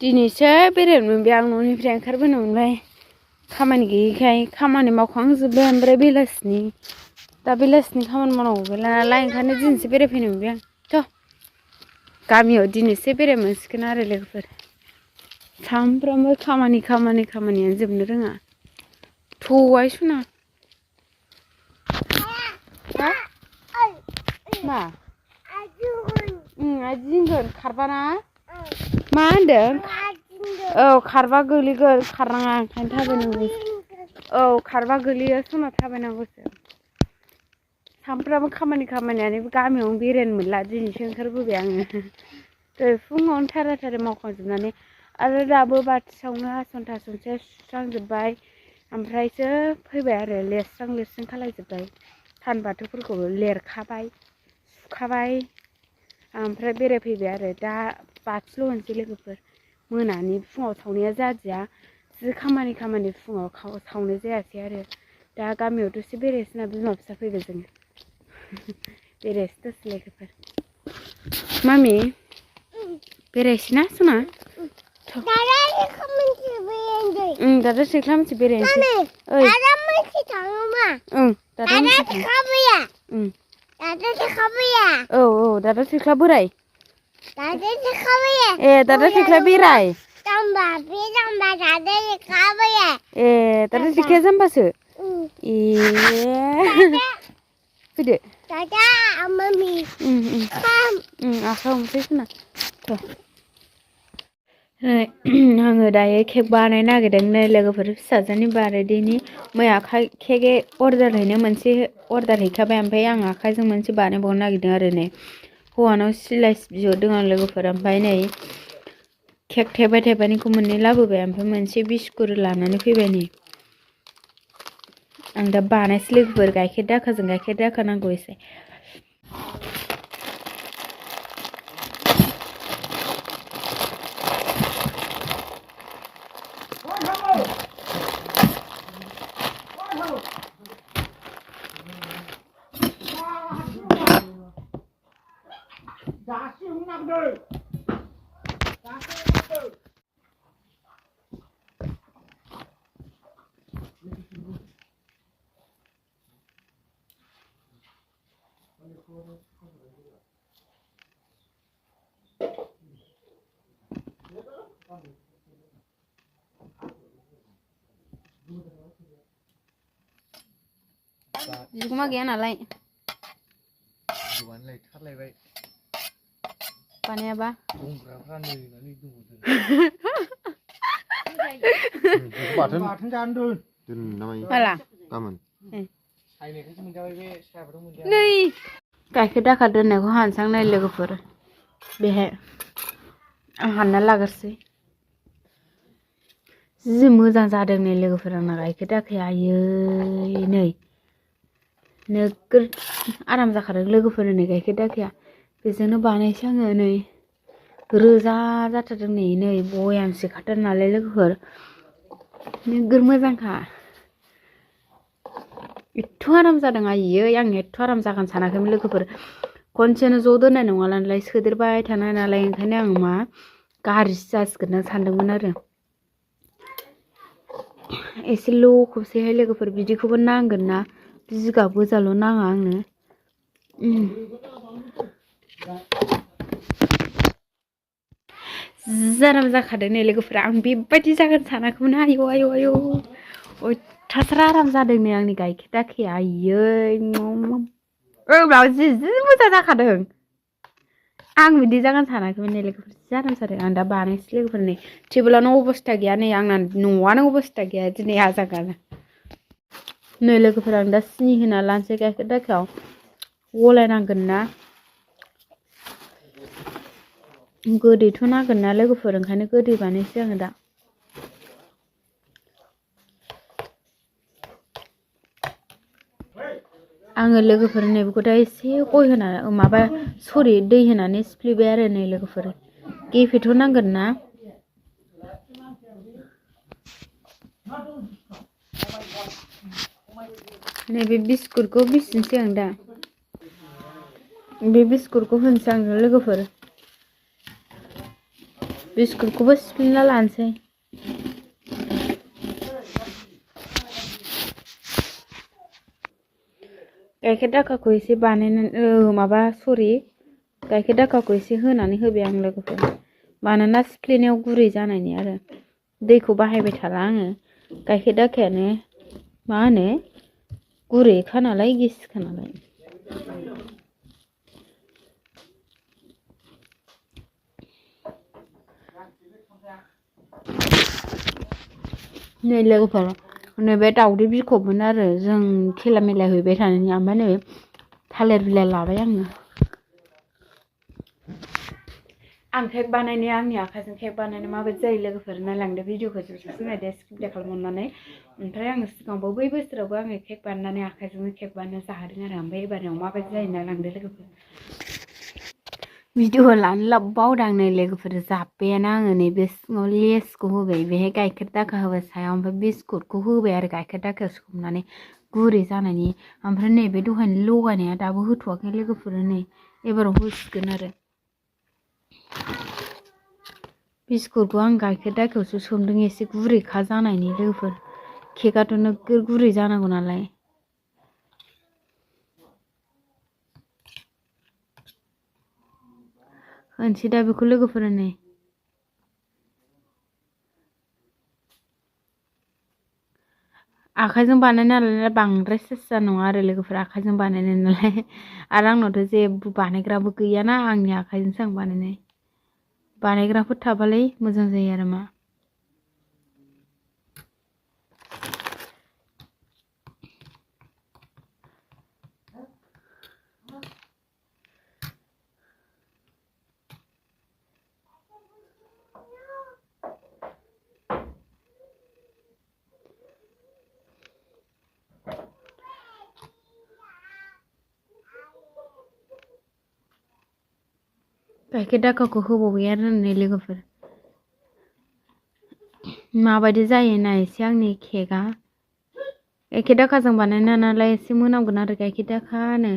दिनैसो बेरायनो मोनबाय आं न'निफ्राय ओंखारबोनो मोनबाय खामानि गैयैखाय खामानि मावखांजोब्बाय ओमफ्राय बेलासिनि दा बेलासिनि खामानि मावनांगौ गैला नालाय ओंखायनो दिनैसो बेरायफैनो मोनबाय आं थ' गामियाव दिनैसो बेराय मोनसिगोन आरो लोगोफोर सामफ्रामबो खामानियानो जोबनो रोङा थौहाय सना मा आदि होनगोन खारबाना मा होनदों औ खारबा गोलैगोन खारनाङा ओंखायनो थाबायनांगौ औ खारबा गोलैयो सना थाबायनांगौसो सामफ्रामबो खामानियानो गामियावनो बेरायनो मोनला दिनैसो ओंखारबोबाय आङो दहाय फुङावनो थारा मावखांजोबनानै आरो दाबो बाथि सावनो हासन थासनसो सुस्रांजोब्बाय ओमफ्रायसो फैबाय आरो लिरस्रां खालायजोब्बाय सान बाथौफोरखौबो लिरखाबाय सुखाबाय ओमफ्राय बेरायफैबाय आरो दा बाथिल' होनसै लोगोफोर मोनानि फुङाव सावनाया जादिया जि खामानि फुङाव सावनाय जायासै आरो दा गामियाव दसे बेरायसैना बिमा फिसा फैबाय जोङो बेरायसै दसे लोगोफोर मामि बेरायसैना सना दादा सिख्ला मोनसे बेरायनोसै औ दादा सिख्ला बोराय ए दादा सिख्ला बेराय ए दादा सिख्लाया जाम्बासो ए फैदो आखाइ हमसै सना आङो दायो केक बानायनो नागिरदों नै लोगोफोर फिसाजोनि बार्थडेनि मैया केक अर्डार हैनो मोनसे अर्डार हैखाबाय ओमफ्राय आं आखाइजों मोनसे बानायबावनो नागिरदों आरो नै हौवानाव सिलाय बिहरदों आं लोगोफोर ओमफ्राय नै केक थाइबानिखौ मोननै लाबोबाय ओमफ्राय मोनसे बिस्कुट लानानै फैबाय नै आं दा बानायसै लोगोफोर गाइखेर दाखा नांगौ एसे बिगुमा गैया नालाय बानायाबा बाथोन जानो दोन माला गाबोन नै गाइखेर दाखा दोननायखौ हानसां नै लोगोफोर बेहाय आं हानना लाग्रोसै जि मोजां जादों नै लोगोफोर आंना गाइखेर दाखाया आयै नै नोगोर आराम जाखादों लोगोफोर नै गाइखेर दाखाया बेजोंनो बानायसै आङो नै रोजा जाथारदों नै बयामसे खाथार नालाय लोगोफोर नोगोर मोजांखा एथ' आराम जादों आयै आं एथ' आराम जागोन सानाखैमोन लोगोफोर खनसेनो ज' दोननाय नङा नालाय सोदेरबाय थानाय नालाय ओंखायनो आं मा गाज्रिसो जासिगोन सानदोंमोन आरो एसे ल'खबसैहाय लोगोफोर बिदिखौबो नांगोन ना जिगाब गोजाल' नाङा आंनो जि आराम जाखादों नै लोगोफोरा आं बेबायदि जागोन सानाखैमोन आयौ अयथासार आराम जादों नै आंनि गाइखेर दाखाया आयै जि मोजां जाखादों आं बिदि जागोन सानाखैमोन नै लोगोफोर जि आराम जादों आं दा बानायसै लोगोफोर नै टेबोलावनो अबस्था गैया नै आंना न'आनो अबस्था गैया दिनै आजागानो नै लोगोफोर आं दा सिनि होना लानोसै गाइखेर दाखायाव गलायनांगोन ना गोदैथ' नांगोन ना लोगोफोर ओंखायनो गोदै बानायसै आङो दा आङो लोगोफोर नैबेखौ दा एसे गय होना दै होनानै सिफ्लेबाय आरो नै लोगोफोर गेफेथ' नांगोन ना नैबे बिस्कुटखौ बिसिनोसै आं दा बे बिस्कुटखौ होनोसै आङो लोगोफोर बिस्कुटखौबो सिफ्लेना लानोसै। गाइखेर दाखाखौ एसे बानायनानै गाइखेर दाखाखौ एसे होनानै होबाय आं लोगोफोर, मानोना सिफ्लेनायाव गुरै जानायनि आरो दैखौ बाहायबाय थाला आङो। गाइखेर दाखायानो मा होनो गुरैखा नालाय, गिसिखा नालाय। नै लोगोफोर, नैबे दाउदै बिखबमोन आरो जों खेला मेला हैबाय थानायनि, ओमफ्राय नै थालिर बिलाइ लाबाय आङो। आं केक बानायनाया आंनि आखाइजों केक बानायनो माबायदि जायो लोगोफोर नायलांदो भिडिअखौ जोबजासिम नायदो, स्किप खालामनानै। ओमफ्राय आङो सिगाङावबो बै बोसोरावबो आङो केक बानायनानै आखाइजोंनो केक बानायना जाहोदों आरो, ओमफ्राय एबारनियाव माबायदि जायो नायलांदो लोगोफोर। भिडिअ लानो बावदां नै लोगोफोर, जाब्बायानो आङो नैबे सिङाव लेसखौ होबाय, बेहाय गाइखेर दाखा होबाय सायाव, ओमफ्राय बिस्कुटखौ होबाय आरो गाइखेर दाखायाव सोमनानै गुरै जानायनि। ओमफ्राय नैबे दहायनो लगायनाया दाबो होथ'वाखै लोगोफोर, नै एबाराव होसिगोन आरो। बिस्कुटखौ आं गाइखेर दाखायावसो सोमदों एसे गुरैखा जानायनि लोगोफोर, केकआथ' नोगोर गुरै जानांगौ नालाय। होनसै दा बेखौ लोगोफोर, नै आखाइजों बानायनाय नालाय बांद्राय सेसा नङा आरो लोगोफोर, आखाइजों बानायनाय नालाय। आरो आंनावथ' जेबो बानायग्राबो गैयाना, आंनि आखाइजोंसो आं बानायनाय। बानायग्राफोर थाबालाय मोजां जायो आरो मा। गाइखेर दाखाखौ होबावबाय आरो नै लोगोफोर, माबायदि जायो नायनोसै आंनि केकआ। गाइखेर दाखाजों बानायनाय नालाय एसे मोनामगोन आरो गाइखेर दाखानो।